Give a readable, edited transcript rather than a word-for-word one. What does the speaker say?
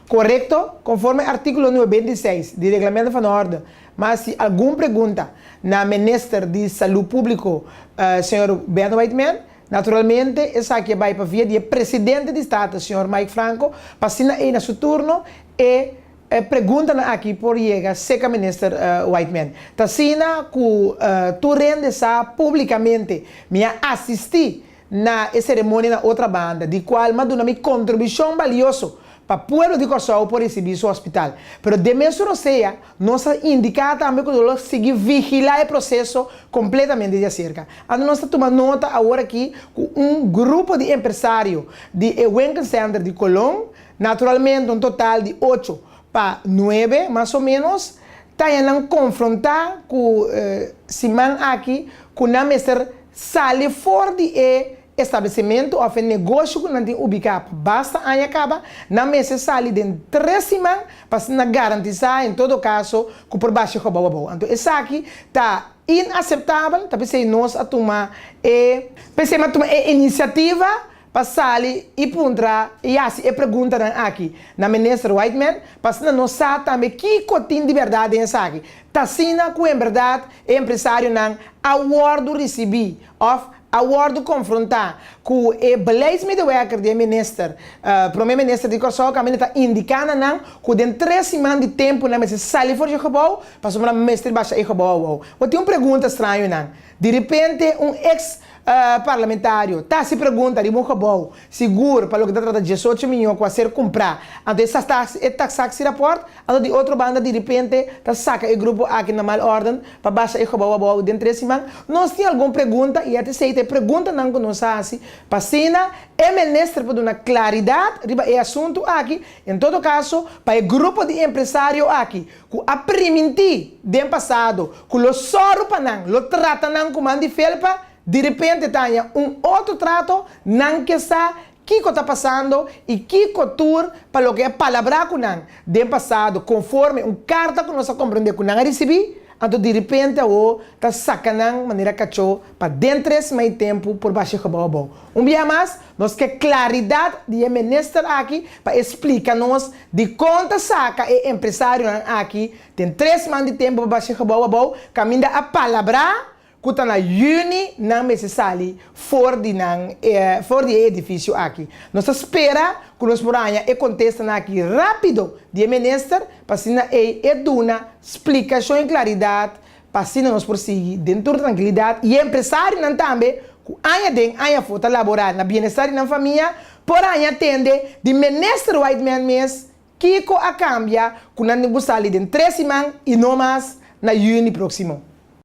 Korekto, konforme artíkulo 96 di Reglamento van Orde, m'a hasi algun pregunta na Minister di Salú Públiko, señor Ben Whiteman. Naturalmente esaki a bai pa via di e presidente di Staten, señor Mike Franco, pa asina ei na su turno e preguntanan aki por yega serka Minister Whiteman. Ta asina ku tur hende sa públikamente mi a asistí na e seremonia na Otrabanda, di kual m'a duna mi kontribushon balioso pa pueblo di Kòrsou por risibí su hospital. Pero den mesun rosea, nos a indiká tambe ku nos lo sigui vigilá e proseso kompletamente di aserka. Anto nos ta tuma nota awor aki ku un grupo di empresario di e winkelcenter di Colon, naturalmente un total di ocho pa nuebe mas o ménos, ta haña nan konfrontá ku siman aki ku nan mester sali for di e establesimentu òf e negosio ku nan tin ubiká pa basta aña kaba, nan mester sali den tres siman pa asina garantisá en todo kaso ku por basha gebou abou. Anto esaki ta inaseptabel, ta p'esei nos a tuma e p'esei mi a tuma e inisiativa pa sali i puntra i hasi e preguntanan aki na Minister Whiteman pa asina nos sa tambe kiko tin di bèrdat den esaki. Ta asina ku en bèrdat e empresarionan a wòrdu risibí òf a wòrdu konfrontá ku e beleidsmedewerker di e minister, Prome Minister di Kòrsou kaminda ta indiká na nan ku den tres siman di tempu nan mester sali for di e gebou pasobra nan mester basha e gebou awou. Bo tin un pregunta straño nan. Di repente un eks parlamentario ta hasi pregunta riba un gebou sigur pa loke ta trata diesocho miyon ku a ser kumprá anto e e taxatierapport Anto di otro banda di ripente ta saka e grupo aki na mal orden pa basha e gebou abou den tres siman. Nos tin algun pregunta i esei ta e preguntanan ku nos a hasi pa asina e minister por duna klaridat riba e asuntu aki, en todo kaso pa e grupo di empresario aki ku a primintí den pasado ku lo sòru pa nan, lo trata nan ku man di felpa, di ripente ta haña un otro trato, nan ke sa Kiko ta pasando i kiko tur pa loke a palabrá ku nan den pasado konforme un karta ku nos a komprendé ku nan a risibí, anto diripente awor ta saka nan manera kachó pa den tres mei tempu por basha gebou abou. Un bia mas, nos ke klaridat di e minister aki pa e splika nos dikon ta saka e empresarionan aki den tres man di tempu pa basha gebou abou kaminda a palabrá ku ta na yüni nan mester sali for di nan for di e edifisio aki. Nos ta spera ku nos por haña e kontestanan aki rápido di e minister pa asina ei e duna splikashon i klaridat pa asina nos por sigui den tur trankilidat i e empresarionan tambe ku aña den aña afó ta laborá na bienestar di nan famia por haña tende di minister Whiteman mes kiko a kambia ku nan tin ku sali den tres siman i no mas na yüni próksimo.